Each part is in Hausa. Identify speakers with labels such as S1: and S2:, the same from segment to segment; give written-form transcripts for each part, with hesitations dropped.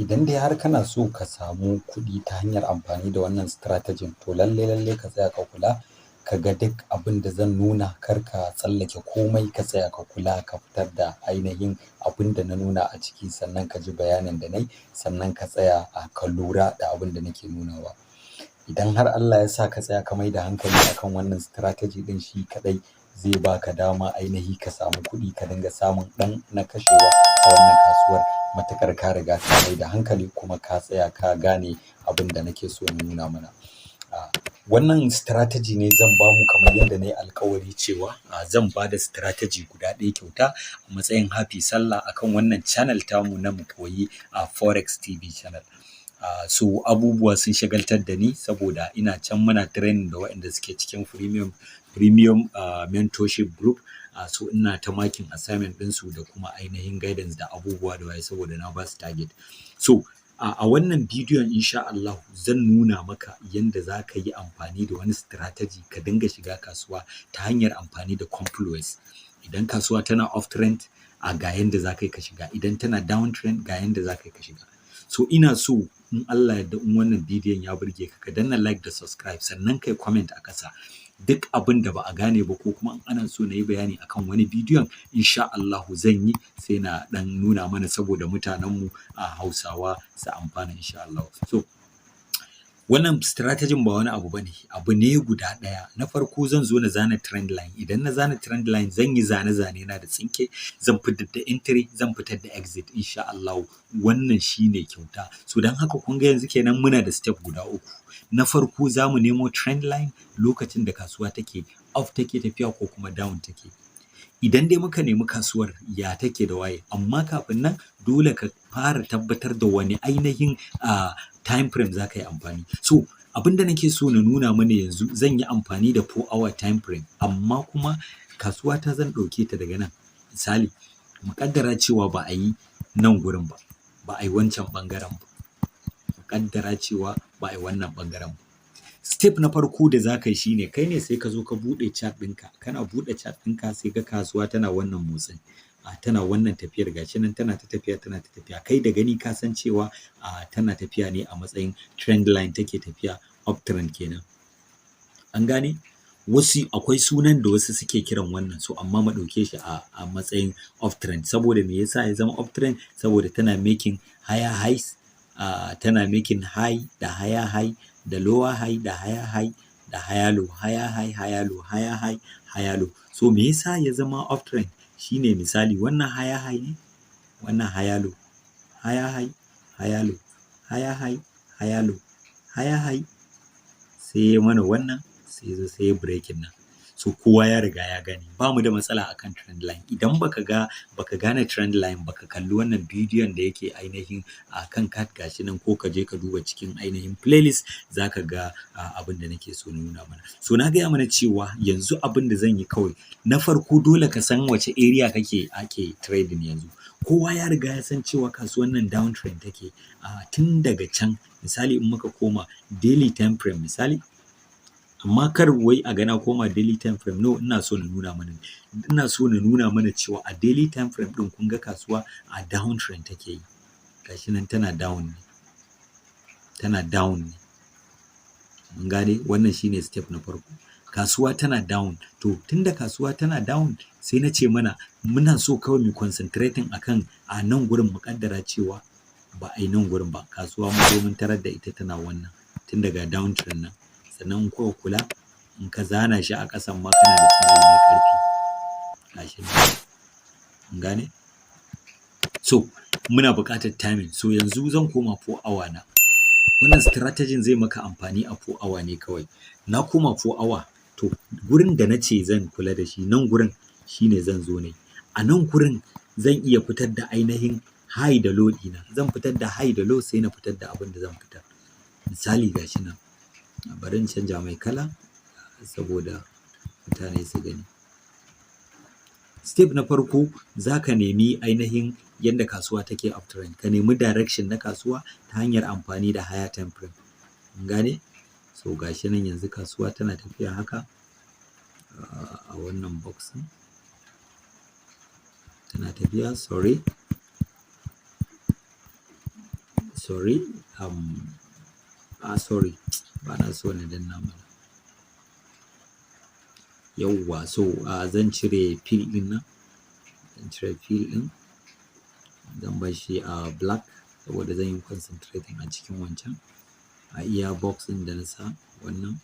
S1: Idan dai har kana so ka samu kuɗi ta hanyar amfani da wannan strategy, to lalle lalle ka tsaya ka kula, ka ga duk abin da zan nuna. Kar ka tsallake komai, ka tsaya ka kula, ka fitar da ainihin abin da na nuna a ciki, sannan ka ji bayanin da na yi, sannan ka tsaya a ka lura da abin da nake nunawa. Idan har Allah ya sa ka tsaya ka mai da hankali akan wannan strategy ɗin, shi kaɗai zai baka dama ainihi ka samu kuɗi, ka dinga samun ɗan na kashewa a wannan kasuwar, matuƙar ka riga ka mai da hankali kuma ka tsaya ka gane abin da nake so na nuna mana. Wannan strategy ne zan bamu kamar yadda na yi alkawari cewa zan ba da strategy guda ɗaya kyauta a matsayin Happy Sallah akan wannan channel tamu na Mu Koyi a Forex TV channel. So abubuwa sun shagaltar da ni saboda ina can muna training da waɗanda suke cikin premium mentorship group. So ina ta marking assignment ɗinsu da kuma ainihin guidance da abubuwa da waye, saboda na ba su target. So a wannan bidiyon, insha Allah, zan nuna maka yanda za ka yi amfani da wani strategy ka dinga shiga kasuwa ta hanyar amfani da confluence. Idan kasuwa tana uptrend, a ga yanda za ka yi ka shiga. Idan tana downtrend, ga yanda za ka yi ka shiga. So ina so in Allah yarda, in wannan bidiyon ya burge ka, ka danna like da subscribe, sannan kai comment a ƙasa duk abin da ba a gane ba, ko kuma in ana so na yi bayani akan wani bidiyon, insha Allahu zan yi, sai na dan nuna mana saboda mutanenmu a Hausawa su amfana, insha Allah. So wannan strategy ba wani abu bane, abu ne guda ɗaya. Na farko zan zo na zana trend line. Idan na zana trend line, zan yi zane-zane na da tsinke, zan fitar da entry, zan fitar da exit, insha Allah. Wannan shine kyauta. So don haka kun ga yanzu kenan muna da step guda uku. Na farko, za mu nemo trend line lokacin da kasuwa take up take tafiya ko kuma down take. Idan dai muka nemi kasuwar ya take da waye, amma kafin nan dole ka fara tabbatar da wani ainihin time frame za ka yi amfani. So abin da nake so na nuna mana yanzu, zan yi amfani da 4 hour time frame, amma kuma kasuwa ta zan ɗauke ta daga nan. Misali, mu ƙaddara cewa ba a yi nan gurin ba, ba a yi wancan ɓangaren ba, mu ƙaddara cewa ba a yi wannan ɓangaren ba. Step na farko da za ka yi shine, kai ne sai ka zo ka buɗe chart ɗinka. Kana buɗe chart ɗinka, sai ga kasuwa tana wannan motsin, tana wannan tafiyar. Gashi nan tana ta tafiya, tana ta tafiya. Kai da gani ka san cewa tana tafiya ne a matsayin trend line, take tafiya uptrend kenan. An gane? Wasu akwai sunan da wasu suke kiran wannan, so amma mu ɗauke shi a matsayin uptrend. Saboda me yasa ya zama uptrend? Saboda tana making higher highs, tana making high da higher high da lower high da higher high da higher low, higher high, higher low, higher high, higher low. So me yasa ya zama uptrend shine, misali, wannan higher high ne, wannan higher low, higher high, higher low, higher high, higher low, higher high, sai ya mana wannan, sai ya zo sai ya breaking nan. So kowa ya riga ya gane, ba mu da matsala akan trend line. Idan baka gane trend line, baka kalli wannan bidiyon da yake ainihin a kan card, gashi nan, ko ka je ka duba cikin ainihin playlist, zaka ga abin da nake so na nuna mana. So na gaya mana cewa yanzu abin da zan yi kawai, na farko dole ka san wace area kake ake trading. Yanzu kowa ya riga ya san cewa kasuwan nan downtrend take tun daga can. Misali, in muka koma daily time frame, misali, amma kar wai a ga na koma daily time frame, no, ina so na nuna mana cewa a daily time frame din, kun ga kasuwa a downtrend take yi. Gashi nan tana down ne, tana down ne. Mun gane? Wannan shine step na farko. Kasuwa tana down. To tunda kasuwa tana down, sai na ce mana muna so kawai mu concentrating akan a nan gurin. Mu kaddara cewa ba a yi nan gurin ba, kasuwa mun zo mun tarar da ita tana wannan, tun daga downtrend nan. Sannan in kuka kula, in ka zana shi a ƙasan ma, kana da channel mai ƙarfi, gashi nan. Mun gane? So muna buƙatar timing. So yanzu zan koma 4 hour na. Wannan strategy zai maka amfani a 4 hour ne kawai. Na koma 4 hour. To gurin da na ce zan kula da shi, nan gurin shine zan zo ne. A nan gurin zan iya fitar da ainihin high da low ɗina. Zan fitar da high da low, sai na fitar da abin da zan fitar. Misali, gashi nan, bari in canja mai kala saboda mutane su gani. Step na farko, za ka nemi ainihin yadda kasuwa take uptrend, ka nemi direction na kasuwa ta hanyar amfani da higher time frame. Mun gane? So gashi nan, yanzu kasuwa tana tafiya haka a wannan box ɗin tana tafiya. Sorry. Sorry, sorry, ba na so na danna mana. Yawwa, so zan cire fill ɗin nan, zan cire fill ɗin, zan bar shi a black saboda zan yi concentrating a cikin wancan, a iya box ɗin da na sa wannan.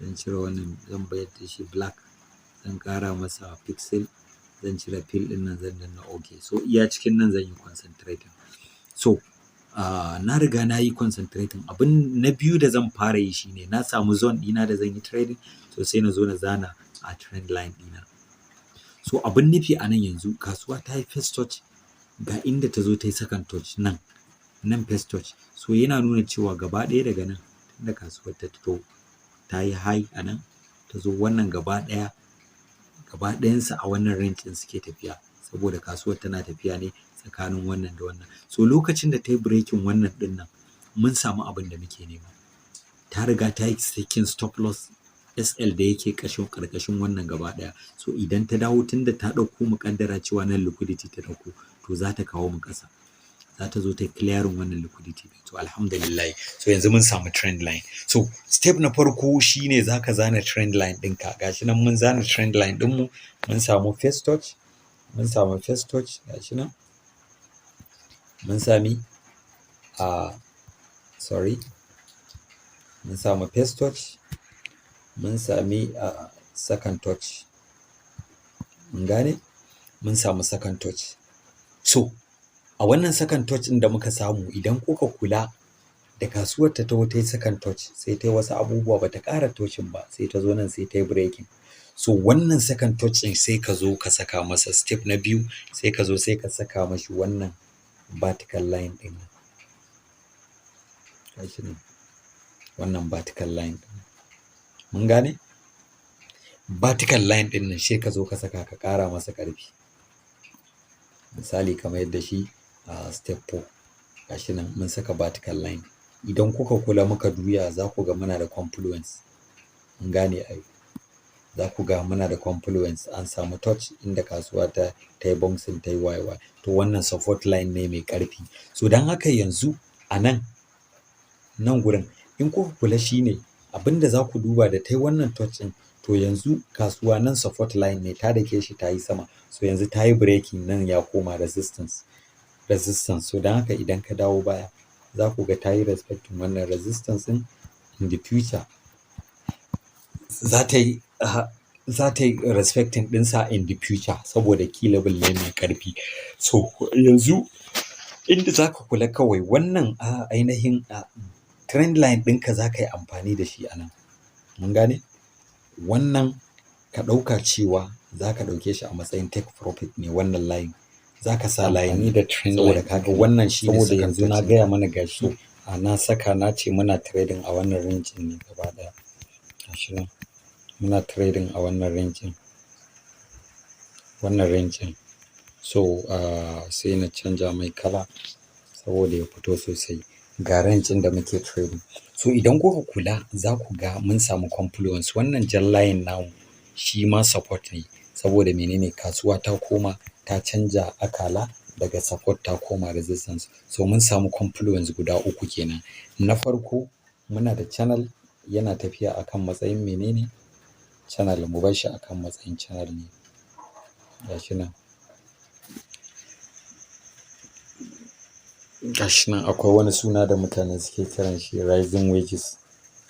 S1: Zan cire wannan, zan bayar da shi black, zan ƙara masa pixel, zan cire fill ɗin nan, zan danna OK. So iya cikin nan zan yi concentrating. So na riga na yi concentrating. Abin na biyu da zan fara yi shine, na samu zone ɗina da zan yi trading, so sai na zo na zana a trend line ɗina. So abin nufi a nan, yanzu kasuwa ta yi first touch, ga inda ta zo ta yi second touch nan, nan first touch. So yana nuna cewa gaba ɗaya daga nan, tunda kasuwar ta fito ta yi high a nan, ta zo wannan, gaba ɗaya, gaba ɗayansu a wannan range ɗin suke tafiya, saboda kasuwar tana tafiya ne tsakanin wannan da wannan. So lokacin da ta yi breaking wannan ɗin nan, mun samu abin da muke nema. Ta riga ta yi taking stop loss, SL da yake ƙashin ƙarƙashin wannan gaba ɗaya. So idan ta dawo, tunda ta ɗauko, mu ƙaddara cewa nan liquidity ta ɗauko, to za ta kawo mu ƙasa, za ta zo ta clearing wannan liquidity. To alhamdulillah, so yanzu mun samu trend line. So step na farko shine zaka zana trend line ɗinka. Gashi nan mun zana trend line ɗinmu, mun samu first touch, mun samu first touch, gashi nan mun sami a, sorry, mun samu first touch, mun sami a second touch. Mun gane, mun samu second touch. So a wannan second touch ɗin da muka samu, idan kuka kula da kasuwar, ta taho ta yi second touch, sai ta yi wasu abubuwa, ba ta ƙara touching ba, sai ta zo nan, sai ta yi breaking. So wannan second touch ɗin, sai ka zo ka saka masa step na biyu, sai ka zo sai ka saka mashi wannan vertical line ɗin nan. Gashi nan, wannan vertical line ɗin. Mun gane vertical line ɗin nan? Sai ka zo ka saka, ka ƙara masa ƙarfi. Misali kamar yadda shi a step 4, gashi nan mun saka vertical line. Idan kuka kula, muka juya, za ku ga muna da confluence. Mun gane ai? Za ku ga muna da confluence, an samu touch inda kasuwa ta yi bouncing, ta yi wayewa. To wannan support line ne mai ƙarfi. So don haka yanzu a nan, nan gurin, in kuka kula, shine abinda za ku duba da ta yi wannan touch ɗin. To yanzu kasuwa nan support line ne, ta dake shi, ta yi sama. So yanzu ta yi breaking, nan ya koma resistance. So don haka idan ka dawo baya, za ku ga ta yi respecting wannan resistance ɗin. In the future za ta yi respecting ɗinsa in the future, saboda key level ne mai ƙarfi. So yanzu inda za ka kula kawai, wannan ainihin trend line ɗinka za ka yi amfani da shi a nan. Mun gane? Wannan ka ɗauka cewa za ka ɗauke shi a matsayin take profit ne. Wannan line za ka sa line
S2: da trend.
S1: Saboda kaga wannan shi ne.
S2: Saboda yanzu na gaya mana, gashi a na saka, na ce muna trading a wannan range ne gaba ɗaya. Gashi nan muna trading a wannan range ɗin, wannan range ɗin. So sai na canja mai kala saboda ya fito sosai. Ga range ɗin da muke trading. So idan kuka kula, za ku ga mun samu confluence. Wannan jan line namu shi ma support ne. Saboda menene? Kasuwa ta koma ta canja akala daga support ta koma resistance. So mun samu confluence guda uku kenan. Na farko, muna da channel yana tafiya akan matsayin menene? Channel. Mu bar shi akan matsayin channel ne. Gashi nan, gashi nan. Akwai wani suna da mutane suke kiran shi rising wedges.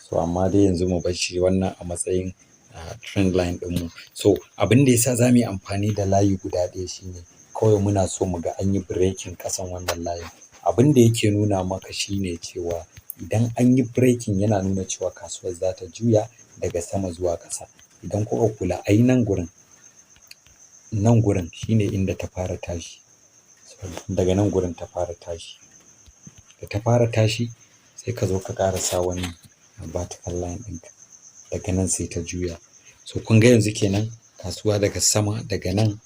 S2: So amma dai yanzu mu bar shi wannan a matsayin trend line ɗinmu. So abin da yasa za mu yi amfani da layi guda ɗaya shine kawai muna so mu ga an yi breaking ƙasan wannan layin. Abin da yake nuna maka shine cewa idan an yi breaking, yana nuna cewa kasuwar za ta juya daga sama zuwa ƙasa. Idan kuka kula ai nan gurin, nan gurin shine inda ta fara tashi. Daga nan gurin ta fara tashi. Da ta fara tashi, sai ka zo ka ƙara sa wani vertical line ɗinka. Daga nan sai ta juya. So kun ga yanzu kenan kasuwa daga sama, daga nan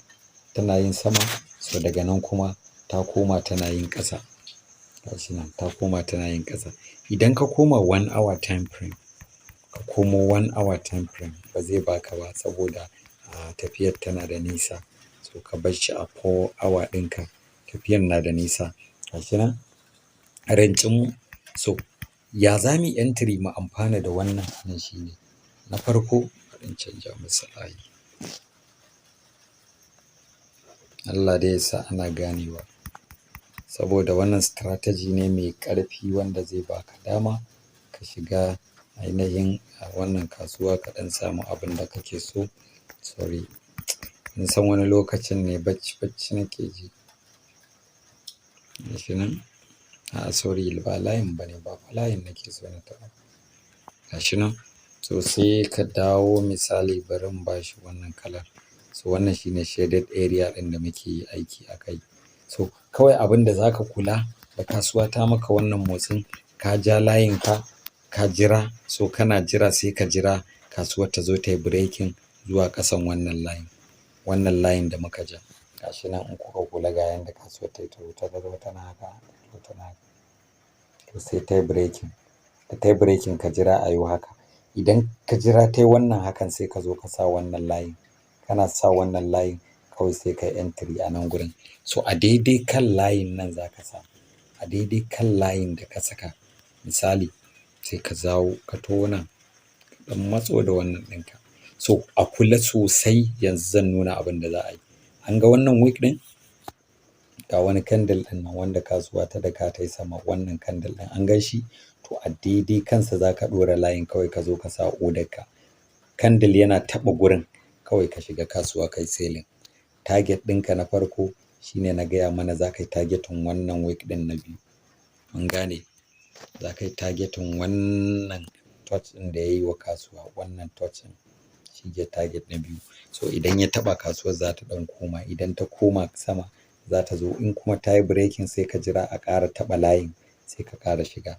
S2: tana yin sama. So daga nan kuma ta koma tana yin ƙasa. Gashi nan ta koma tana yin ƙasa. Idan ka koma 1 hour time frame, ka komo 1 hour time frame, ba zai baka ba saboda tafiyar tana da nisa. So ka bar shi a 4 hour ɗinka. Tafiyan na da nisa. Gashi nan range mu. So ya za mu yi entry mu amfana da wannan nan shine, na farko bari in canja masa layi. Allah dai ya sa ana ganewa, saboda wannan strategy ne mai ƙarfi wanda zai baka dama ka shiga ainihin a wannan kasuwa ka ɗan samu abin da kake so. Sorry, in san wani lokacin ne bacci bacci nake ji. Gashi nan. A'a, sorry, ba layin bane, ba fa layin nake so na taɓa. Gashi nan. So sai ka dawo, misali bari in bashi wannan kalar. So wannan shine shaded area ɗin da muke aiki a kai. So kawai abin da zaka kula da kasuwa ta maka wannan motsin, ka ja layin ka, ka jira. So kana jira, sai ka jira kasuwar ta zo ta yi breaking zuwa ƙasan wannan layin. Wannan layin da muka ja. Gashi nan, in kuka kula, ga yanda kasuwar ta yi, ta zo tana haka, tana haka. To sai ta yi breaking. Da ta yi breaking, ka jira a yo haka. Idan ka jira ta yi wannan hakan, sai ka zo ka sa wannan layin. Kana sa wannan layin, kawai sai ka yi entry a nan gurin. So a daidai kan layin nan za ka sa. A daidai kan layin da ka saka. Misali sai ka zawo ka taho nan, ka ɗan matso da wannan ɗinka. So a kula sosai, yanzu zan nuna abin da za a yi. An ga wannan wick ɗin? Ga wani candle ɗin nan wanda kasuwa ta daka ta yi sama, wannan candle ɗin, an gan shi? To a daidai kansa za ka ɗora layin, kawai ka zo ka sa order ka. Candle yana taɓa gurin, kawai ka shiga kasuwa kai selling. Target ɗinka na farko shine na gaya mana, za ka yi targeting wannan wick ɗin na biyu. Mun gane? Za ka yi targeting wannan touch ɗin da ya yi wa kasuwa, wannan touch ɗin shi ke target na biyu. So idan ya taɓa, kasuwar za ta ɗan koma. Idan ta koma sama, za ta zo. In kuma ta yi breaking, sai ka jira a ƙara taɓa layin, sai ka ƙara shiga.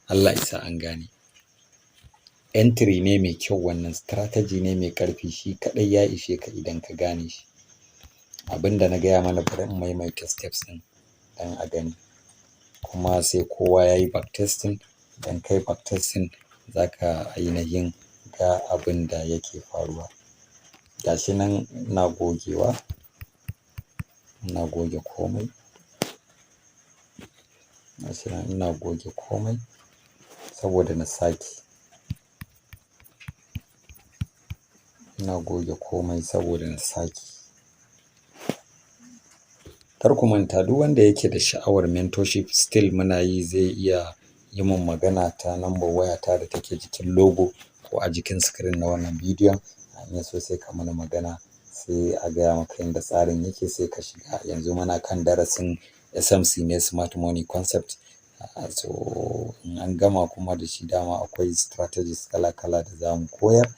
S2: Allah ya sa an gane. Entry ne mai kyau wannan, strategy ne mai ƙarfi, shi kaɗai ya ishe ka idan ka gane shi. Abin da na gaya mana, bari in maimaita steps ɗin don a gani. Kuma sai kowa ya yi backtesting. Idan ka yi backtesting, za ka ainihin ga abin da yake faruwa. Gashi nan ina gogewa, ina goge komai. Gashi nan ina goge komai saboda na sake. Ina goge komai saboda na sake. Kar ku manta, duk wanda yake da sha'awar mentorship, still muna yi, zai iya yi mun magana ta number wayata da take jikin logo ko a jikin screen na wannan bidiyon. In ya so, sai ka mana magana, sai a gaya maka yanda tsarin yake, sai ka shiga. Yanzu muna kan darasin SMC ne, Smart Money Concept. So in an gama kuma da shi, dama akwai strategies kala kala da za mu koyar,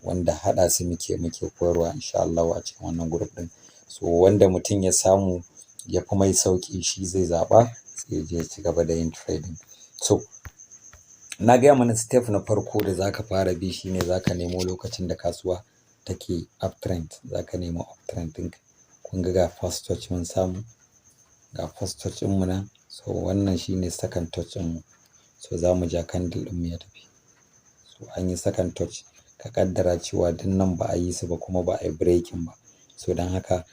S2: wanda haɗa su muke koyarwa in sha Allahu a cikin wannan group ɗin. So wanda mutum ya samu ya fi mai sauƙi, shi zai zaɓa, sai ya je ya ci gaba da yin trading. So na gaya mana, step na farko da za ka fara bi shine za ka nemo lokacin da kasuwa take uptrend. Za ka nemo uptrend ɗinka. Kun ga first touch mun samu, ga first touch ɗinmu nan. So wannan shine second touch ɗinmu. So za mu ja candle ɗinmu ya tafi. So an yi second touch, ka ƙaddara cewa duk nan ba a yi su ba kuma ba a yi breaking ba. So don haka,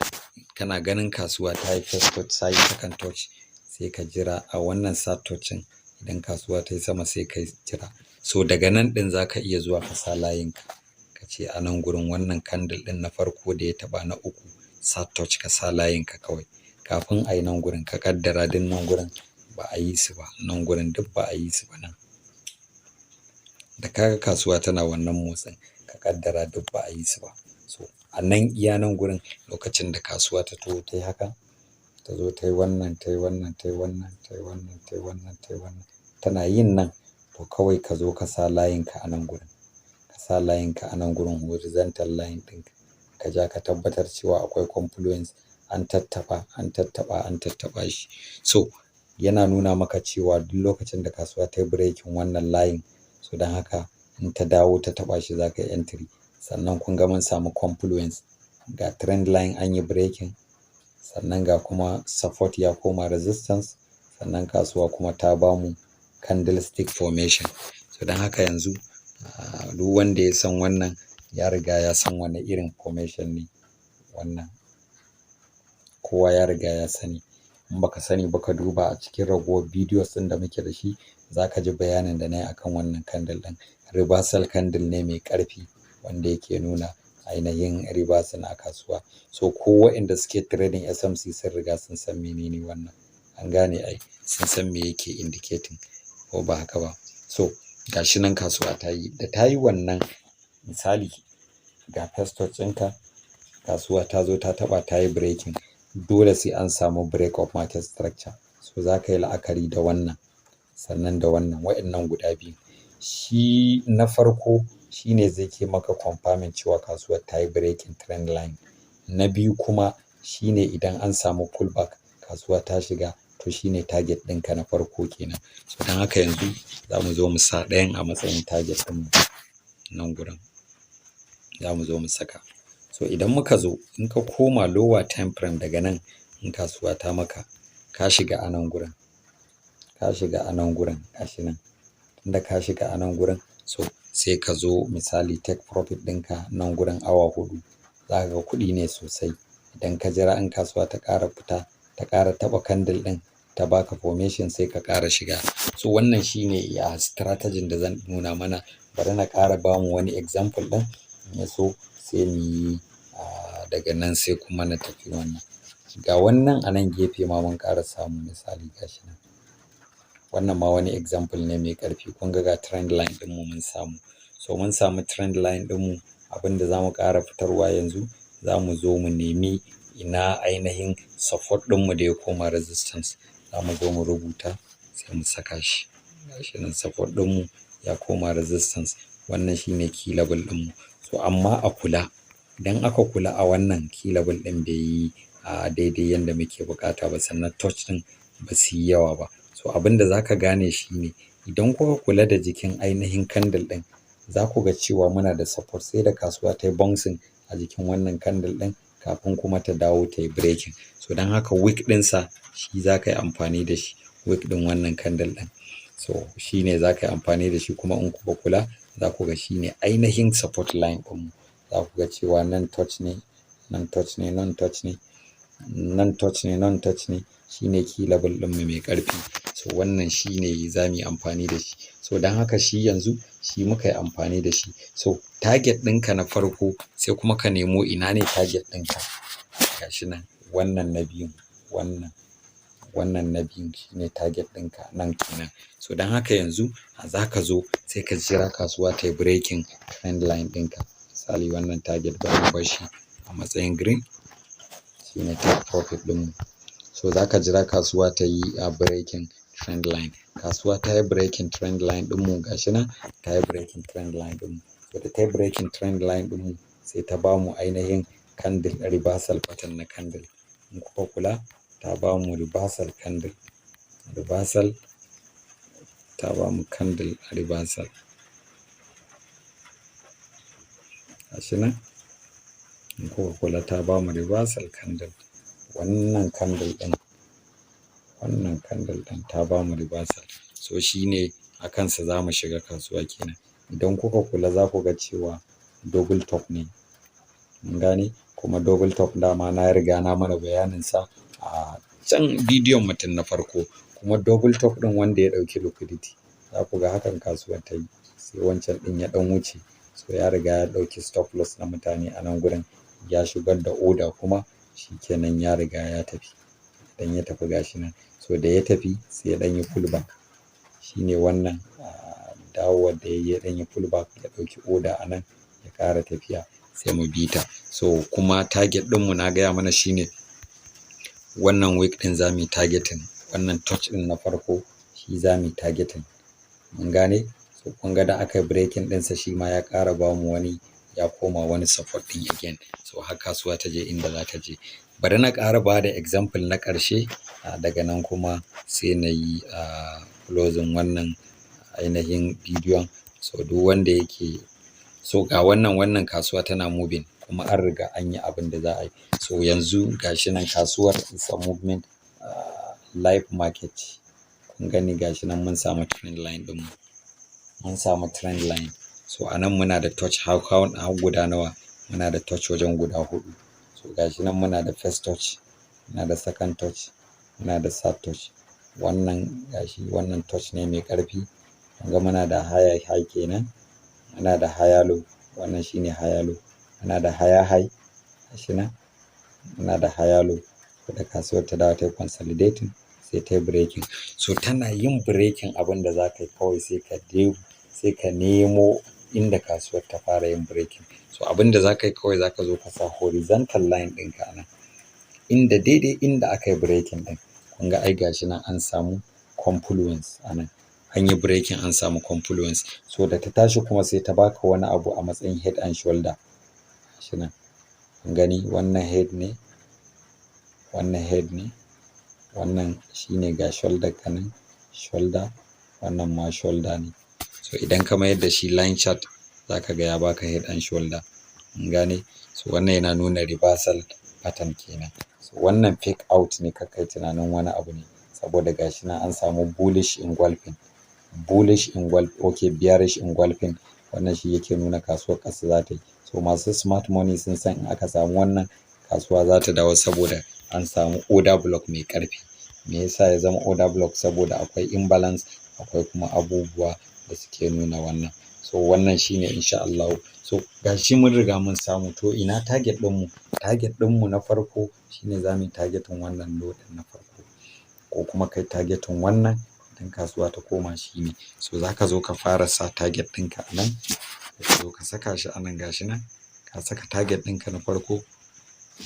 S2: kana ganin kasuwa ta yi first touch, ta yi second touch, sai ka jira a wannan third touch ɗin. Idan kasuwa ta yi sama, sai ka jira. So daga nan ɗin za ka iya zuwa ka sa layinka. Ka ce a nan gurin, wannan candle ɗin na farko da ya taɓa, na uku, third touch, ka sa layinka kawai. Kafin a yi nan gurin, ka ƙaddara duk nan gurin ba a yi su ba. Nan gurin duk ba a yi su ba nan. Da ka ga kasuwa tana wannan motsin, ka ƙaddara duk ba a yi su ba. So a nan, iya nan gurin, lokacin da kasuwa ta taho ta yi haka, ta zo ta yi wannan, ta yi wannan, ta yi wannan, ta yi wannan, ta yi wannan, ta yi wannan, tana yin nan, to kawai ka zo ka sa layinka a nan gurin. Ka sa layinka a nan gurin, horizontal line ɗinka. Ka ja, ka tabbatar cewa akwai confluence, an tattaɓa, an tattaɓa, an tattaɓa shi. So yana nuna maka cewa duk lokacin da kasuwa ta yi breaking wannan layin, so don haka in ta dawo ta taɓa shi, za ka yi entry. Sannan kun ga mun samu confluence, ga trend line an yi breaking, sannan ga kuma support ya koma resistance, sannan kasuwa kuma ta bamu candlestick formation. So don haka yanzu duk wanda ya san wannan, ya riga ya san wane irin formation ne wannan.
S1: Kowa ya riga ya sani. In baka sani ba, ka duba a cikin ragowar videos ɗin da muke da shi, za ka ji bayanin da na yi akan wannan candle ɗin. Reversal candle ne mai ƙarfi wanda yake nuna ainihin reversal a kasuwa. So ko waɗanda suke trading SMC sun riga sun san menene wannan. An gane ai, sun san me yake indicating, ko ba haka ba? So gashi nan kasuwa ta yi, da ta yi wannan, misali ga first touch ɗinka, kasuwa ta zo ta taɓa, ta yi breaking. Dole sai an samu break of market structure. So za ka yi la'akari da wannan, sannan da wannan, wa'innan guda biyu. Shi na farko shine zai ke maka confirming cewa kasuwar ta yi breaking trend line. Na biyu kuma shine idan an samu pullback, kasuwa ta shiga, to shine target ɗinka na farko kenan. So don haka yanzu za mu zo mu sa ɗayan a matsayin target ɗinmu nan gurin. Za mu zo mu saka. So idan muka zo, in ka koma lower time frame, daga nan in kasuwa ta maka, ka shiga a nan gurin. Ka shiga a nan gurin, gashi nan. Tunda ka shiga a nan gurin, so sai ka zo, misali, take profit ɗinka nan gurin awa 4. Za ka ga kuɗi ne sosai. Idan ka jira in kasuwa ta ƙara fita, ta ƙara taɓa candle ɗin, ta baka formation, sai ka ƙara shiga. So wannan shine ya strategy da zan nuna mana. Bari na ƙara bamu wani example ɗin, in ya so sai mu yi daga nan, sai kuma na tafi wannan. Ga wannan a nan gefe ma mun ƙara samu, misali gashi nan. Wannan ma wani example ne mai ƙarfi. Kun ga, ga trend line ɗinmu mun samu. So mun samu trend line ɗinmu. Abin da za mu ƙara fitarwa yanzu, za mu zo mu nemi ina ainihin support ɗinmu da ya koma resistance. Za mu zo mu rubuta, sai mu saka shi. Gashi nan, support ɗinmu ya koma resistance. Wannan shine key level ɗinmu. So amma a kula, idan aka kula a wannan key level ɗin, bai yi a daidai yanda muke buƙata ba, sannan touch ɗin ba su yi yawa ba. So abin da za ka gane shine, idan kuka kula da jikin ainihin candle ɗin, za ku ga cewa muna da support, sai da kasuwa ta yi bouncing a jikin wannan candle ɗin kafin kuma ta dawo ta yi breaking. So don haka wick ɗinsa shi za ka yi amfani da shi, wick ɗin wannan candle ɗin. So shi ne za ka yi amfani da shi. Kuma in kuka kula, za ku ga shi ne ainihin support line ɗinmu. Za ku ga cewa nan touch ne, nan touch ne, nan touch ne, nan touch ne, nan touch ne. Shi ne key level ɗinmu mai ƙarfi. So wannan shi ne za mu yi amfani da shi. So don haka shi yanzu shi muka yi amfani da shi. So target ɗinka na farko, sai kuma ka nemo ina ne target ɗinka. Gashi nan, wannan na biyun, wannan na biyun shine target ɗinka nan kenan. So don haka yanzu za ka zo sai ka jira kasuwa ta yi breaking trend line ɗinka. Misali, wannan target, bari mu bar shi a matsayin green, shine take profit ɗinmu. So za ka jira kasuwa ta yi a breaking trend line. Kasuwa ta yi breaking trend line ɗinmu, gashi nan ta yi breaking trend line ɗinmu. So da ta yi breaking trend line ɗinmu, sai ta bamu ainihin candle, reversal pattern na candle. In kuka kula, ta bamu reversal candle, reversal, ta bamu candle reversal. Gashi nan, in kuka kula, ta bamu reversal candle. Wannan candle ɗin, wannan candle ɗin ta bamu reversal. So shine a kansa za mu shiga kasuwa kenan. Idan kuka kula, za ku ga cewa double top ne. Mun gane? Kuma double top dama na riga na mana bayanin sa a can bidiyon mutum na farko. Kuma double top ɗin wanda ya ɗauki liquidity, za ku ga hakan kasuwar ta yi, sai wancan ɗin ya ɗan wuce. So ya riga ya ɗauki stop loss na mutane a nan gurin, ya shigar da order, kuma shikenan, ya riga ya tafi. Idan ya tafi, gashi nan. So da ya tafi, sai ya ɗan yi pullback. Shine wannan dawowar da yayi, ya ɗan yi pullback, ya ɗauki order a nan, ya ƙara tafiya, sai mu bi ta. So kuma target ɗinmu, na gaya mana, shine wannan wick ɗin za mu yi targeting. Wannan touch ɗin na farko shi za mu yi targeting. Mun gane? So kun ga da aka yi breaking ɗinsa, shi ma ya ƙara bamu wani, ya koma wani support ɗin again. So har kasuwa ta je inda za ta je. Bari na ƙara ba da example na ƙarshe, daga nan kuma sai na yi closing wannan ainihin bidiyon. So duk wanda yake so, ga wannan, wannan kasuwa tana moving, kuma an riga an yi abin da za a yi. So yanzu gashi nan kasuwar is a movement, live market. Kun gani, gashi nan mun samu trend line ɗinmu. Mun samu trend line. So a nan muna da touch har guda nawa? Muna da touch wajen guda huɗu. So gashi nan muna da first touch,
S2: Muna da second touch, muna da third touch. Wannan gashi, wannan touch ne mai ƙarfi. Kun ga muna da higher high kenan, muna da higher low. Wannan shine higher low. Muna da higher high, gashi nan, muna da higher low. Da kasuwar ta dawo ta yi consolidating, sai ta yi breaking. So tana yin breaking, abin da za ka yi kawai sai ka nemo inda kasuwar ta fara yin breaking. So abin da za ka yi kawai, za ka zo ka sa horizontal line ɗinka a nan, inda daidai inda aka yi breaking ɗin. Kun ga ai gashi nan an samu confluence a nan. An yi breaking, an samu confluence. So da ta tashi kuma sai ta baka wani abu a matsayin head and shoulder. Gashi nan. Kun gani, wannan head ne, wannan head ne, wannan shine, ga shoulder ka nan, shoulder, wannan ma shoulder ne. So idan ka mayar da shi line chart, za ka ga ya baka head and shoulder. Kun gane? So wannan yana nuna reversal pattern kenan. So wannan fake out ne, kar kai tunanin wani abu ne, saboda gashi nan an samu bullish engulfing, bullish engulf, okay, bearish engulfing. Wannan shi yake nuna kasuwar ƙasa za ta yi. So masu smart money sun san in aka samu wannan, kasuwa za ta dawo, saboda an samu order block mai ƙarfi. Me yasa ya zama order block? Saboda akwai imbalance, akwai kuma abubuwa da suke nuna wannan. So wannan shine, insha Allahu. So gashi mun riga mun samu. To ina target ɗinmu? Target ɗinmu na farko shine za mu yi targeting wannan low ɗin na farko, ko kuma kai targeting wannan idan kasuwa ta koma shine. So za ka zo ka fara sa target ɗinka a nan, ka zo ka saka shi a nan. Gashi nan ka saka target ɗinka na farko.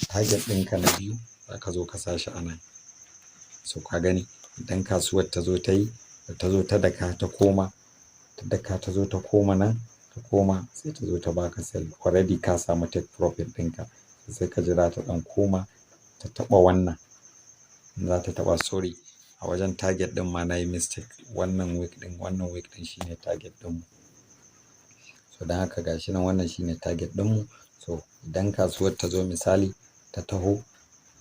S2: Target ɗinka na biyu za ka zo ka sa shi a nan. So ka gani, idan kasuwar ta zo ta yi, ta zo ta daka, ta koma, ta daka, ta zo ta koma nan, ta koma, sai ta zo ta baka sell. Already ka samu take profit ɗinka. Sai ka jira ta ɗan koma ta taɓa wannan, za ta taɓa. Sorry, a wajen target ɗin ma na yi mistake. Wannan wick ɗin, wannan wick ɗin shine target ɗinmu. So don haka gashi nan, wannan shine target ɗinmu. So idan kasuwar ta zo, misali ta taho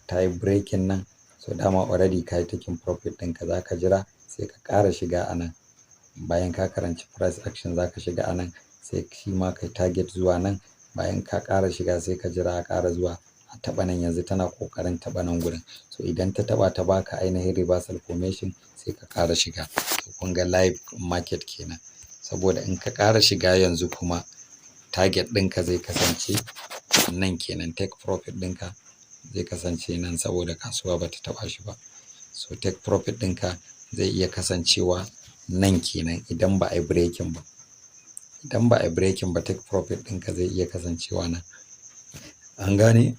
S2: ta yi breaking nan, so dama already ka yi taking profit ɗinka. Za ka jira sai ka ƙara shiga a nan. Bayan ka karanci price action, za ka shiga a nan, sai shi ma kai target zuwa nan. Bayan ka ƙara shiga, sai ka jira a ƙara zuwa a taɓa nan. Yanzu tana ƙoƙarin taɓa nan gurin. So idan ta taɓa, ta baka ainihin reversal formation, sai ka ƙara shiga. To kun ga live market kenan. Saboda in ka ƙara shiga yanzu kuma, target ɗinka zai kasance nan kenan. Take profit ɗinka zai kasance nan, saboda kasuwa bata taɓa shi ba. So take profit ɗinka zai iya kasancewa nan kenan idan ba a yi breaking ba. Idan ba a yi breaking ba, take profit ɗinka zai iya kasancewa nan. An gane?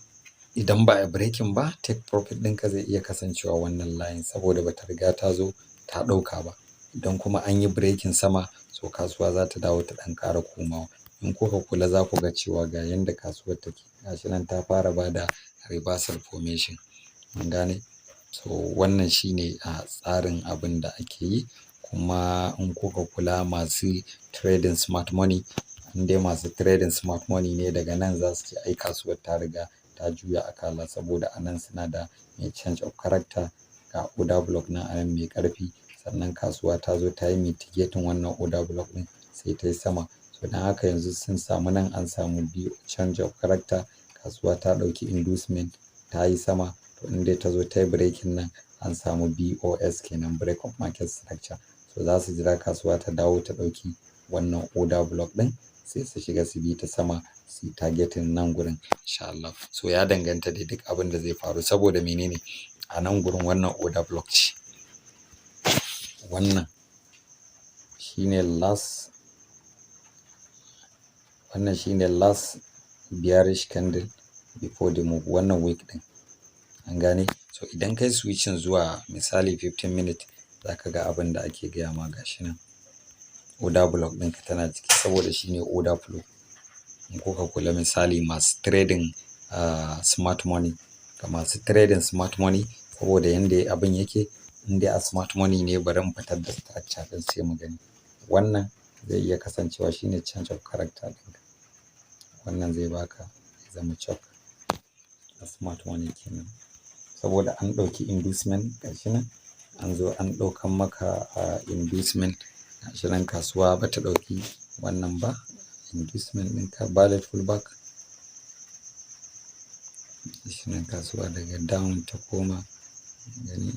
S2: Idan ba a yi breaking ba, take profit ɗinka zai iya kasancewa wannan line, saboda bata riga ta zo ta ɗauka ba. Idan kuma an yi breaking sama, so kasuwa za ta dawo ta ɗan ƙara komawa. In kuka kula, za ku ga cewa ga yanda kasuwar take, gashi nan ta fara bada reversal formation. Mun gane? So wannan shine a tsarin abin da ake yi. Kuma in kuka kula, masu trading smart money, in dai masu trading smart money ne, daga nan za su ce ai kasuwar ta riga ta juya akala, saboda a nan suna da mai change of character, ga order block nan a nan mai ƙarfi. Sannan kasuwa ta zo ta yi mitigating wannan order block ɗin, sai ta yi sama. So don haka yanzu sun samu nan an samu biyu change of character, kasuwa ta ɗauki inducement, ta yi sama. To in dai ta zo ta yi breaking nan, an samu BOS kenan, break of market structure. So za su jira kasuwa ta dawo ta ɗauki wannan order block ɗin, sai su shiga, su bi ta sama, su yi targeting nan gurin, insha Allah. So ya danganta da duk abin da zai faru. Saboda menene? A nan gurin wannan order block ce. Wannan shine last, wannan shine last bearish candle before the move, wannan wick ɗin. An gane? So idan kai switching zuwa misali 15 minute, za ka ga abin da ake gaya ma. Gashi nan order block ɗinka tana ciki, saboda shine order flow. In kuka kula, misali masu trading smart money, ga masu trading smart money, saboda yanda abin yake, in dai a smart money ne, bari in fitar da structure ɗin sai mu gani. Wannan zai iya kasancewa shine change of character ɗinka. Wannan zai baka ya zama CHoCH a smart money kenan, saboda an ɗauki inducement. Gashi nan an zo an ɗaukan maka inducement. Gashi nan kasuwa bata ɗauki wannan ba, inducement ɗinka, valid pullback. Gashi nan kasuwa daga down ta koma, gani,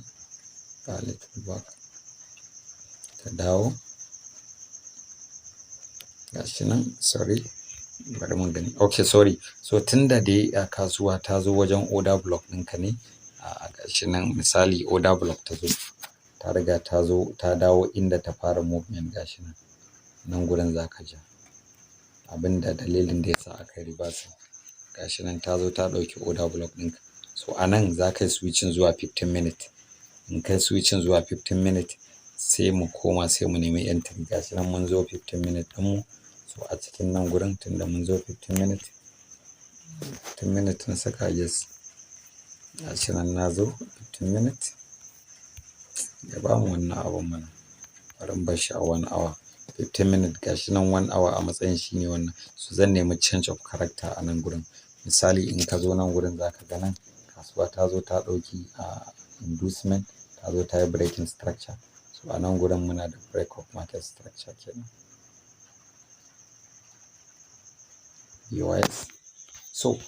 S2: valid pullback, ta dawo. Gashi nan, sorry, bari mu gani. Okay, sorry. So tunda dai a kasuwa ta zo wajen order block ɗinka ne, a gashi nan, misali order block ta zo, ta riga ta zo ta dawo inda ta fara movement. Gashi nan, nan gurin zaka ja. Abinda dalilin da yasa aka yi reversing, gashi nan ta zo ta ɗauki order block ɗinka. So a nan za ka yi switching zuwa 15 minute. In kai switching zuwa 15 minute, sai mu koma, sai mu nemi entry. Gashi nan mun zo 15 minute ɗinmu. So a cikin nan gurin, tunda mun zo 15 minute, 15 minute na saka, yes. Gashi nan na zo 15 minute, ya bamu wannan abun mana. Bari in bar shi a 1 hour. 15 minute, gashi nan 1 hour a matsayin shine wannan. So zan nemi change of character a nan gurin. Misali, in ka zo nan gurin, zaka ga nan kasuwa ta zo ta ɗauki a inducement, ta zo ta yi breaking structure. So a nan gurin muna da break of market structure kenan, BOS. So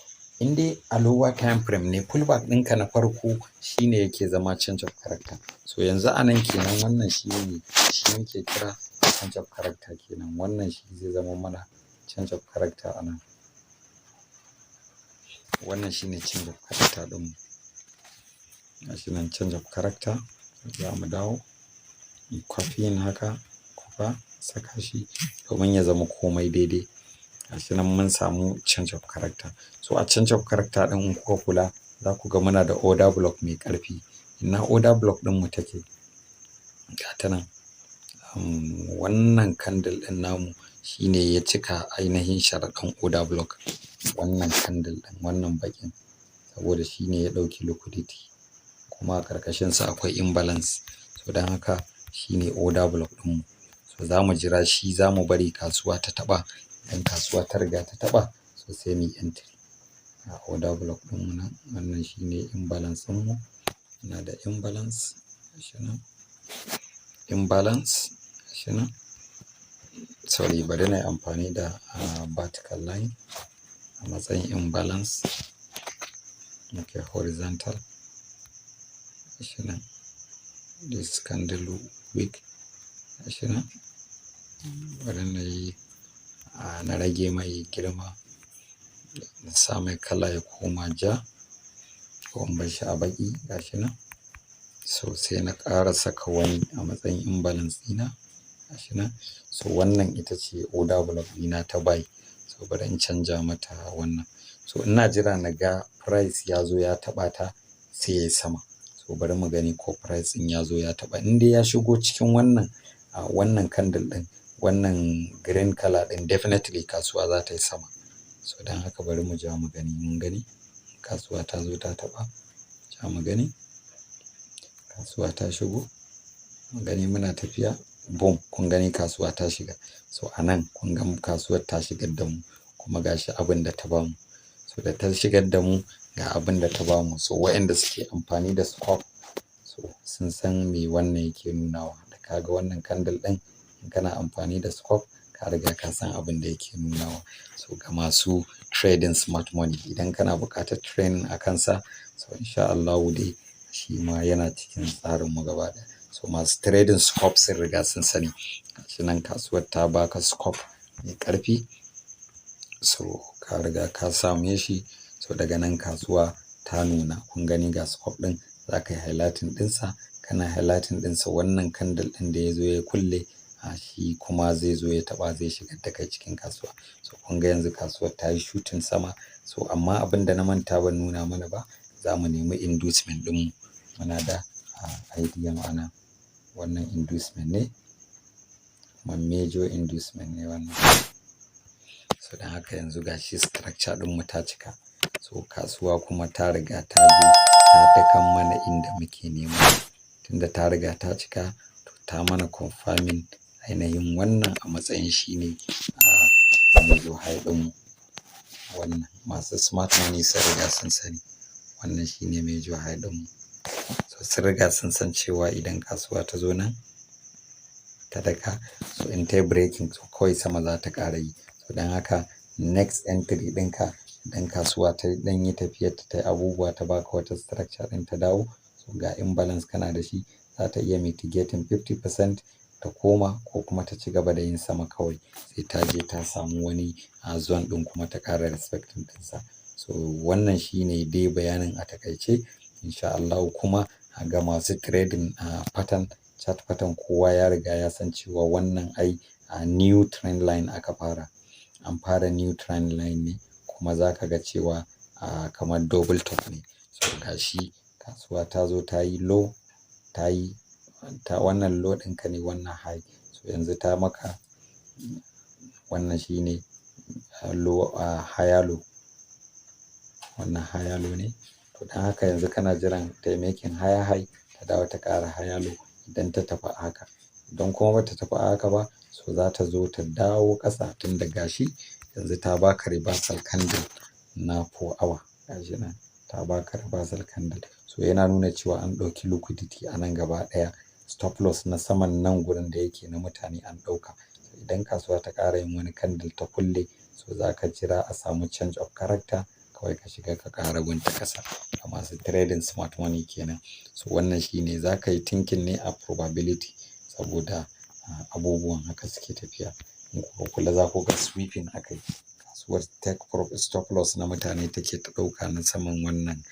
S2: in dai a lower time frame ne, pullback ɗinka na farko shine yake zama change of character. So yanzu a nan kenan, wannan shine shi muke kira change of character kenan. Wannan shi zai zama mana change of character a nan. Wannan shine change of character ɗinmu. Gashi nan change of character. Za mu dawo mu copying haka, kwafa, saka shi domin ya zama komai daidai. Gashi nan mun samu change of character. So a change of character ɗin, in kuka kula, za ku ga muna da order block mai ƙarfi. Ina order block ɗinmu take? Ga ta nan. Wannan candle ɗin namu shine ya cika ainihin sharaɗin order block, wannan candle ɗin, wannan baƙin, saboda shine ya ɗauki liquidity, kuma a ƙarƙashinsa akwai imbalance. So don haka shine order block ɗinmu. So za mu jira shi, za mu bari kasuwa ta taɓa. Idan kasuwa ta riga ta taɓa, so sai muyi entry. Ga order block ɗinmu nan. Wannan shine imbalance ɗinmu. Muna da imbalance, gashi nan, imbalance, gashi nan. Sorry, bari na yi amfani da vertical line a matsayin imbalance. Okay, horizontal. Gashi nan, this candle wick, gashi nan. Bari na yi na rage mai girma, na sa mai kala ya koma ja, ko in bar shi a baƙi. Gashi nan. So sai na ƙara saka wani a matsayin imbalance ɗina. Gashi nan. So wannan ita ce order block ɗina ta buy. So bari in canja mata wannan. So ina jira na ga price ya zo ya taɓa ta, sai yayi sama. So bari mu gani ko price ɗin ya zo ya taɓa. In dai ya shigo cikin wannan wannan candle ɗin, wannan green color ɗin, definitely kasuwa za ta yi sama. So don haka bari mu ja mu gani. Mun gani kasuwa ta zo ta taɓa. Ja mu gani, kasuwa ta shigo. Mun gani muna tafiya, boom, kun gani kasuwa ta shiga. So a nan kun ga kasuwar ta shigar da mu, kuma gashi abin da ta bamu. So da ta shigar da mu, ga abin da ta bamu. So waƴanda suke amfani da scope, so sun san me wannan yake nunawa. Da ka ga wannan candle ɗin, in kana amfani da scope, ka riga ka san abin da yake nunawa. So ga masu trading smart money, idan kana buƙatar training a kansa, so in sha Allahu dai shi ma yana cikin tsarin mu gaba ɗaya. So masu trading scope sun riga sun sani. Gashi nan kasuwar ta baka scope mai ƙarfi. So ka riga ka same shi. So daga nan kasuwa ta nuna. Kun gani, ga scope ɗin, za ka yi highlighting ɗinsa. Kana highlighting ɗinsa, wannan candle ɗin da ya zo ya kulle, a shi kuma zai zo ya taɓa, zai shigar da kai cikin kasuwa. So kun ga yanzu kasuwar ta yi shooting sama. So amma abin da na manta ban nuna mana ba, za mu nemi inducement ɗinmu. Muna da idea, ma'ana wannan inducement ne, kuma major inducement ne wannan. So don haka yanzu gashi structure ɗinmu ta cika. So kasuwa kuma ta riga ta je ta dakan mana inda muke nema. Tunda ta riga ta cika, to ta mana confirming ainihin wannan a matsayin shine a major high ɗinmu. Wannan masu smart money sun riga sun sani. Wannan shine major high ɗinmu. So sun riga sun san cewa idan kasuwa ta zo nan ta daka, so in tayi breaking, so kawai sama za ta ƙara yi. So don haka next entry ɗinka Idan kasuwa ta ɗan yi tafiyar ta, ta yi abubuwa, ta baka wata structure ɗin, ta dawo, so ga imbalance kana da shi, za ta iya mitigating 50% ta koma, ko kuma ta ci gaba da yin sama kawai sai ta je ta samu wani a zone ɗin kuma ta ƙara respecting ɗinsa. So wannan shine dai bayanin a taƙaice, insha Allahu. Kuma ga masu trading a pattern, chart pattern, kowa ya riga ya san cewa wannan ai a new trend line aka fara. An fara new trend line ne, kuma za ka ga cewa kamar double top ne. So gashi kasuwa ta zo ta yi low, ta yi ta wannan low ɗinka ne, wannan high. So yanzu ta maka wannan shine low, higher low. Wannan higher low ne. To don haka yanzu kana jiran ta yi making higher high, ta dawo ta ƙara higher low idan ta tafi a haka. Idan kuma bata tafi a haka ba, so za ta zo ta dawo ƙasa, tun da gashi yanzu ta baka reversal candle na 4 hour. Gashi nan ta baka reversal candle. So yana nuna cewa an ɗauki liquidity a nan gaba ɗaya. Stop loss na saman nan gurin da yake na mutane an ɗauka. So idan kasuwa ta ƙara yin wani candle ta kulle, so za ka jira a samu change of character kawai ka shiga ka ƙara binta ƙasa. Ga masu trading smart money kenan. So wannan shine za ka yi thinking ne a probability, saboda abubuwan haka suke tafiya. In kuka kula, za ku ga sweeping aka yi. Kasuwar take profit, stop loss na mutane take ta ɗauka na saman wannan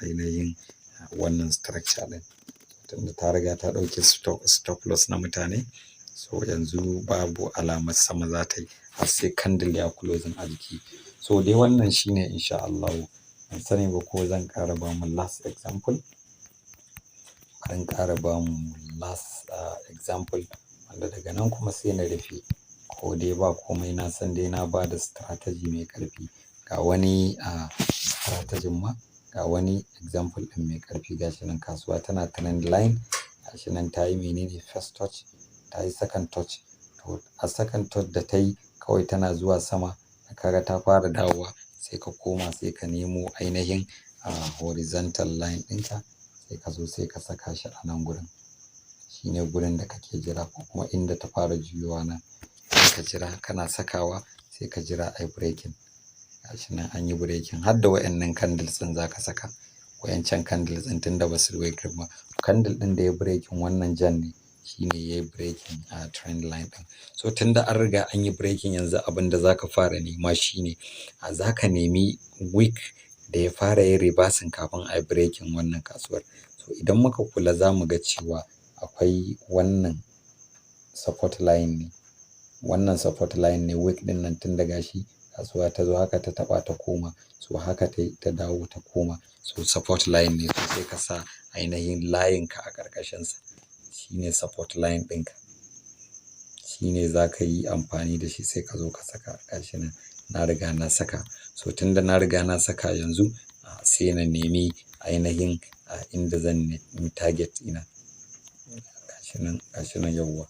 S2: ainihin wannan structure ɗin. Tunda ta riga ta ɗauke stop loss na mutane, so yanzu babu alamar sama za ta yi har sai candle ya closing a jiki. So dai wannan shine, insha Allahu. Ban sani ba ko zan ƙara bamu last example. Bari in ƙara bamu last example, wanda daga nan kuma sai na rufe. Ko dai ba komai, na san dai na ba da strategy mai ƙarfi. Ga wani strategy ma, ga wani example ɗin mai ƙarfi. Gashi nan kasuwa tana trend line. Gashi nan ta yi menene? First touch, ta yi second touch. To a second touch da ta yi, kawai tana zuwa sama, kaga ta fara dawowa, sai ka koma sai ka nemo ainihin horizontal line ɗinka, sai ka zo sai ka saka shi a nan gurin. Shine gurin da kake jira, ko kuma inda ta fara juyowa nan. Sai ka jira, kana sakawa sai ka jira ayi breaking. Gashi nan an yi breaking, har da waƴannan candles ɗin za ka saka. Waƴancan candles ɗin, tunda ba su breaking ba. Candle ɗin da ya breaking wannan jan ne, shine yayi breaking a trend line ɗin. So tunda an riga an yi breaking, yanzu abin da za ka fara nema shine za ka nemi wick da ya fara yin reversing kafin ayi breaking wannan kasuwar. So idan muka kula, za mu ga cewa akwai wannan support line ne. Wannan support line ne, wick ɗin nan, tun daga shi kasuwa ta zo haka ta taɓa ta koma. So haka tayi ta dawo ta koma. So support line ne, so sai ka sa ainihin layin ka a ƙarƙashinsa. Shine support line ɗinka. Shine za ka yi amfani da shi, sai ka zo ka saka. Gashi nan na riga na saka. So tunda na riga na saka, yanzu sai na nemi ainihin inda zan nemi target ɗina. Gashi nan, gashi nan, yauwa.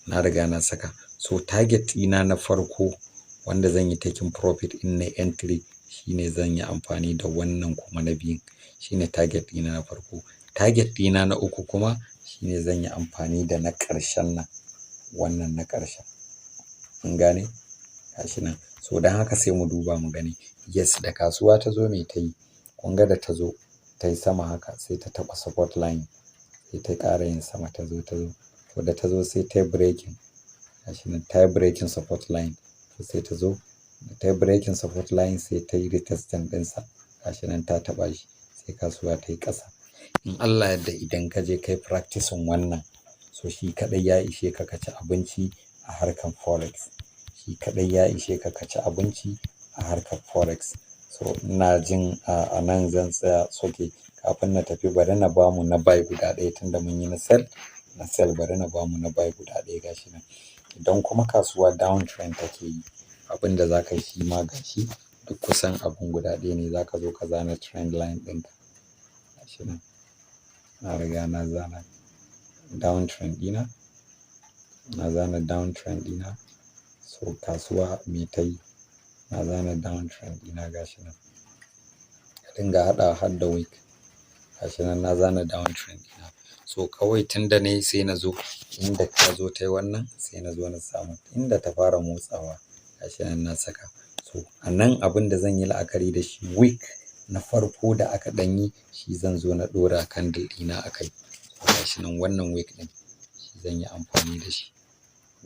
S2: Na riga na saka. So target ɗina na farko wanda zan yi taking profit in na entry, shine zan yi amfani da wannan kuma na biyun. Shine target ɗina na farko. Target ɗina na uku kuma shine zan yi amfani da na ƙarshen nan. Wannan na ƙarshen. Kun gane? Gashi nan. So don haka sai mu duba mu gani. Yes, da kasuwa ta zo, me ta yi? Kun ga da ta zo ta yi sama haka, sai ta taɓa support line, sai ta ƙara yin sama, ta zo ta zo. To da ta zo sai ta yi breaking. Gashi nan ta yi breaking support line. To sai ta zo da ta yi breaking support line, sai ta yi retesting ɗinsa. Gashi nan ta taɓa shi, sai kasuwa ta yi ƙasa. In Allah yadda, idan ka je kai practicing wannan, so shi kaɗai ya ishe ka ka ci abinci a harkar forex. Shi kaɗai ya ishe ka ka ci abinci a harkar forex. So ina jin a nan zan tsaya. Okay, kafin na tafi, bari na bamu na buy guda ɗaya, tunda mun yi na sell. Na sell, bari na bamu na buy guda ɗaya, gashi nan. Idan kuma kasuwa down trend take yi, abin da za ka yi shi ma gashi, duk kusan abun guda ɗaya ne. Za ka zo ka zana trend line ɗinka. Gashi nan. Na riga na zana down trend ɗina. Na zana down trend ɗina. So kasuwa me ta yi? Na zana down trend ɗina, gashi nan. Ka dinga haɗawa har da wick. Gashi nan na zana down trend ɗina. So kawai tunda nayi, sai na zo inda ta zo tayi wannan, sai na zo na samu inda ta fara motsawa. Gashi nan na saka. So So a nan abin da zan yi la'akari da shi, wick na farko da aka ɗan yi, shi zan zo na ɗora candle ɗina a kai. So gashi nan, wannan wick ɗin shi zan yi amfani da shi,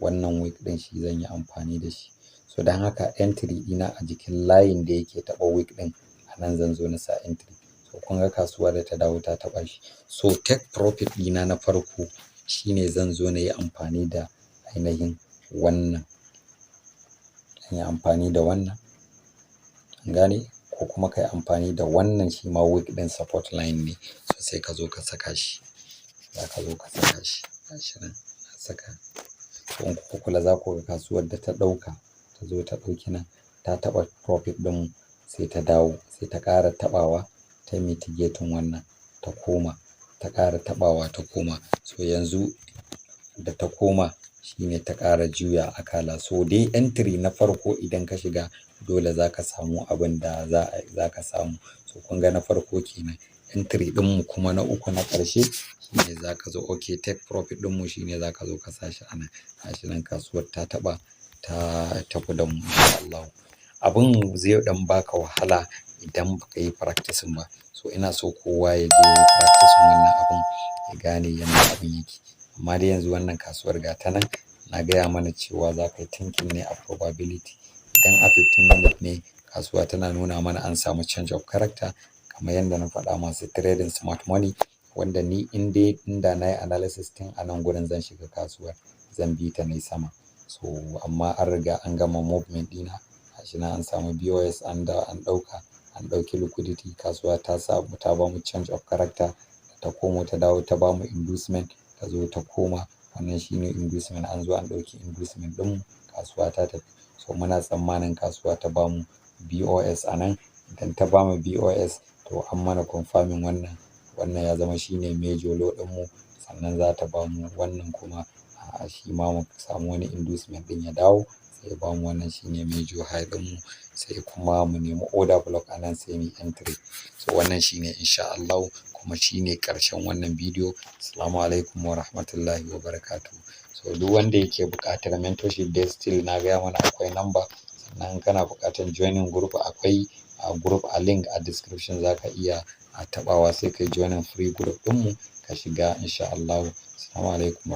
S2: wannan wick ɗin shi zan yi amfani da shi. So don haka entry ɗina a jikin layin da yake taɓa wick ɗin, a nan zan zo na sa entry. So kun ga kasuwa da ta dawo ta taɓa shi. So take profit ɗina na farko shine zan zo na yi amfani da ainihin wannan, zan yi amfani da wannan, an gane? Ko kuma ka yi amfani da wannan, shi ma wick ɗin support line ne. So sai ka zo ka saka shi, za ka zo ka saka shi. Gashi nan na saka. So in kuka kula, za ku ga kasuwar da ta ɗauka, ta zo ta ɗauki nan, ta taɓa profit ɗinmu, sai ta dawo, sai ta ƙara taɓawa, ta mitigating wannan, ta koma, ta ƙara taɓawa, ta koma. So yanzu da ta koma shine ta ƙara juya akala. So dai entry na farko, idan ka shiga, dole za ka samu abin da za ka samu. So kun ga na farko kenan. Entry ɗinmu kuma na uku, na ƙarshe, shine za ka zo, okay, take profit ɗinmu shine za ka zo ka sa shi a nan. Gashi nan kasuwar ta taɓa, ta tafi da mu insha Allahu. Abun zai ɗan baka wahala idan baka yi practicing ba. So ina so kowa ya je yayi practicing wannan abun, ya gane yanda abun yake. Amma dai yanzu wannan kasuwar ga ta nan, na gaya mana cewa za ka yi thinking ne a probability. Idan a 15 minute ne, kasuwa tana nuna mana an samu change of character, kamar yadda na faɗa, masu trading smart money, wanda ni in dai inda na yi analysis tun a nan gurin zan shiga kasuwar, zan bi ta nai sama. So amma an riga an gama movement ɗina. Gashi nan an samu BOS, an dawo an ɗauka, an ɗauki liquidity. Kasuwa ta samu ta bamu change of character, ta komo, ta dawo, ta bamu inducement, ta zo ta koma. Wannan shine inducement. An zo an ɗauki inducement ɗinmu, kasuwa ta tafi. So muna tsammanin kasuwa ta bamu BOS a nan. Idan ta bamu BOS, to an mana confirming wannan ya zama shine major low ɗinmu. Sannan za ta bamu wannan kuma a shi ma mu samu wani inducement ɗin, ya dawo sai ya bamu wannan, shine major high ɗinmu. Sai kuma mu nemi order block a nan, sai muyi entry. So wannan shine insha Allahu, kuma shine ƙarshen wannan bidiyo. Assalamu alaikum wa rahmatullahi wa barakatuh. So duk wanda yake buƙatar mentorship dai, still na gaya mana akwai number. Sannan kana buƙatar joining group, akwai a group a link a description, za ka iya a taɓawa sai kai joining free group ɗinmu ka shiga insha Allahu. Assalamu alaikum.